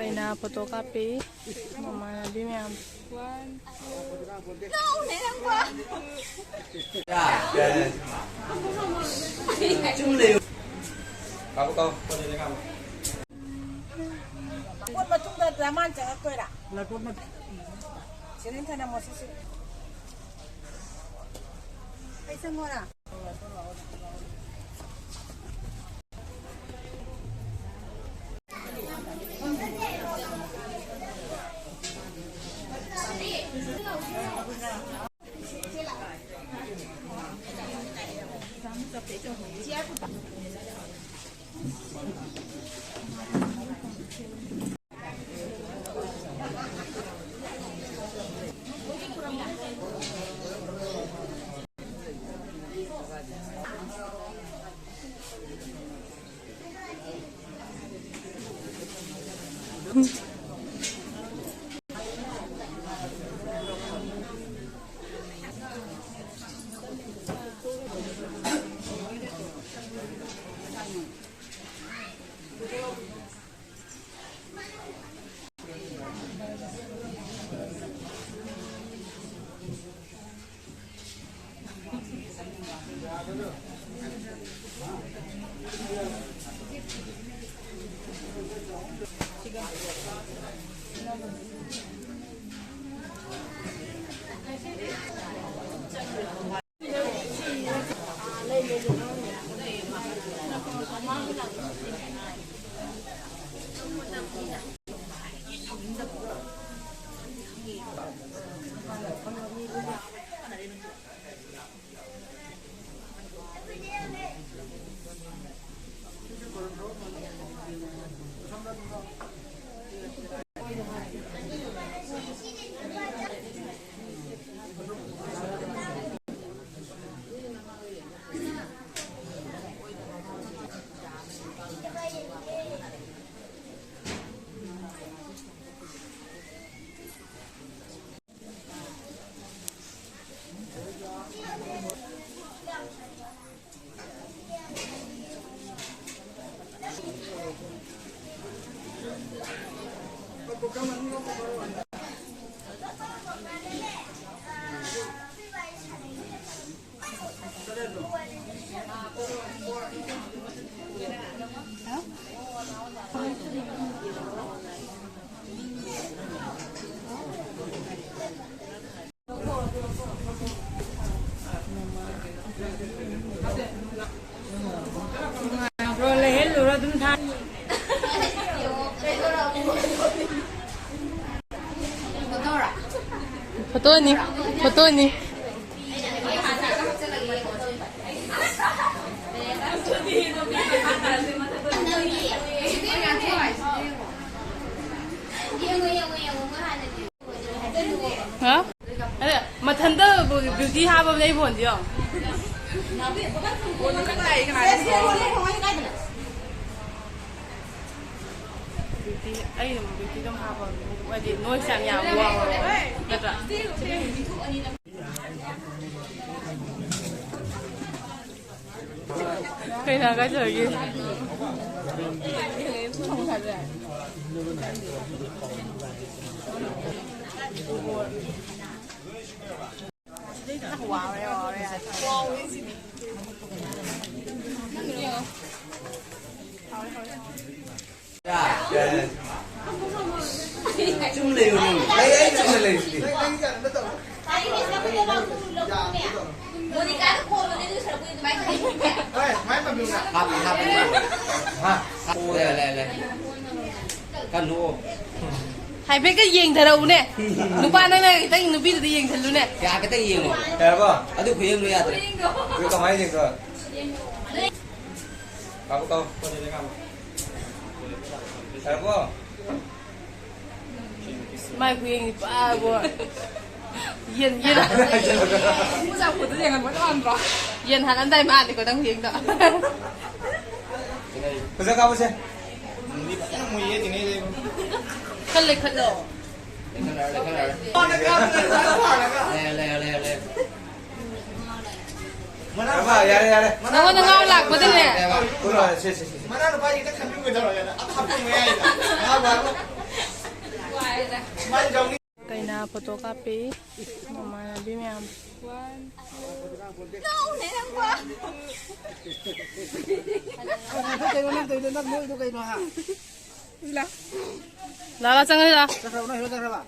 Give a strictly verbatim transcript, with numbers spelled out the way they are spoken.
ꯑꯩꯅ ꯐꯣꯇꯣ ꯀꯥꯞꯄꯤ꯫ ꯃꯃꯥꯟꯅꯕꯤ ꯃꯌꯥꯝ꯫ ꯄꯣꯠ ꯃꯇꯨꯡꯗ ꯆꯥꯝꯃꯉꯥ ꯆꯪꯉꯛꯇꯣꯏꯔꯥ? ꯁꯤꯗ ꯊꯅꯝꯃꯣ, ꯁꯤꯁꯨ꯫ ꯑꯩ ꯆꯪꯉꯣꯔꯥ? ꯅꯨꯡꯉꯥꯏꯕ꯭ꯔꯣ? ꯂꯩꯍꯜꯂꯨꯔꯣ ꯑꯗꯨꯝ ꯊꯥ꯫ ꯐꯣꯇꯣꯅꯤ, ꯐꯣꯇꯣꯅꯤ꯫ ꯍꯥ? ꯑꯗ ꯃꯊꯟꯇ ꯕ꯭ꯌꯨꯇꯤ ꯍꯥꯞꯄꯕꯅꯦ ꯑꯩ ꯐꯣꯟꯁꯦ ꯌꯦꯡꯉꯣ꯫ ꯕ꯭ꯌꯨꯇꯤ, ꯑꯩ ꯑꯗꯨꯝ ꯕ꯭ꯌꯨꯇꯤ ꯑꯗꯨꯝ ꯍꯥꯞꯄꯕꯅꯦ꯫ ꯍꯥꯏꯗꯤ ꯅꯣꯏꯁ ꯌꯥꯝ ꯌꯥꯝꯕ ꯋꯥꯡꯉꯦ, ꯅꯠꯇ꯭ꯔꯥ? ꯀꯩꯅꯣ ꯀꯥꯏ ꯇꯧꯔꯒꯦ? ꯆꯨꯝ ꯂꯩꯌꯨ ꯅꯪ꯫ ꯑꯩ, ꯑꯩ ꯆꯨꯝꯅ ꯂꯩꯔꯤꯁꯤꯗꯤ꯫ ꯍꯥꯞꯄꯤ, ꯍꯥꯞꯄꯤ꯫ ꯍꯥ? ꯂꯩ, ꯂꯩ, ꯂꯩ꯫ ꯀꯟꯅꯣ꯫ ꯍꯥꯏꯐꯦꯠꯀ ꯌꯦꯡꯊꯔꯛꯎꯅꯦ꯫ ꯅꯨꯄꯥ ꯅꯪꯅ ꯈꯤꯇꯪ ꯅꯨꯄꯤꯗꯨꯗ ꯌꯦꯡꯊꯜꯂꯨꯅꯦ꯫ ꯀꯌꯥ ꯈꯤꯇꯪ ꯌꯦꯡꯉꯣ꯫ ꯌꯥꯔꯕꯣ? ꯑꯗꯨ ꯈꯨꯌꯦꯡꯗꯣ ꯌꯥꯗ꯭ꯔꯦ꯫ ꯑꯗꯨ ꯀꯃꯥꯏꯅ ꯌꯦꯡꯗꯣꯏꯕ? ꯀꯥꯞꯄꯨ, ꯀꯥꯞꯄꯨ꯫ ꯌꯥꯔꯕꯣ? ꯃꯥꯏ ꯈꯨꯌꯦꯡꯗꯤ ꯄꯨꯔꯥꯕꯣ꯫ ꯌꯦꯟ, ꯌꯦꯟ꯫ ꯃꯨꯖꯥ ꯐꯨꯠꯇ ꯌꯦꯡꯍꯟꯕ ꯃꯥꯟꯗ꯭ꯔꯣ? ꯌꯦꯟ ꯍꯥꯠꯂꯝꯗꯥꯏ ꯃꯥꯜꯂꯦꯀꯣ ꯅꯪ ꯈꯨꯌꯦꯡꯗꯣ꯫ ꯐꯖ ꯀꯥꯞꯄꯨꯁꯦ꯫ ꯈꯔ ꯂꯩꯈꯠꯂꯣ꯫ ꯂꯩ, ꯂꯩ, ꯂꯩ, ꯂꯩ꯫ ꯃꯅꯥꯎ ꯌꯥꯔꯦ, ꯌꯥꯔꯦ꯫ ꯅꯉꯣꯟꯗ ꯉꯥꯎ ꯂꯥꯛꯄꯗꯅꯦ꯫ ꯁꯦ, ꯁꯦ, ꯁꯦ, ꯁꯦ꯫ ꯃꯅꯥꯎ ꯅꯨꯄꯥ ꯈꯤꯇꯪ ꯈꯟꯕꯤꯌꯨ ꯀꯩꯗꯧꯔꯒꯦ? ꯑꯗ ꯍꯥꯞꯄꯨ ꯃꯌꯥꯏꯗ꯫ ꯉꯥꯎ ꯂꯥꯛꯄ꯫ ꯀꯩꯅꯥ ꯐꯣꯇꯣ ꯀꯥꯞꯄꯤ ꯃꯃꯥꯟꯅꯕꯤ ꯃꯌꯥꯝ꯫ ꯀꯩꯅꯣ ꯅꯪ ꯇꯧꯔꯤꯗꯣ? ꯅꯪ ꯅꯣꯏꯗꯣ ꯀꯩꯅꯣ, ꯍꯥ? ꯂꯥ, ꯂꯥ, ꯆꯪꯉꯁꯤ ꯂꯥ꯫ ꯆꯠꯈ꯭ꯔꯕ? ꯅꯣꯏ ꯍꯦꯔꯣ ꯆꯠꯈ꯭ꯔꯕ?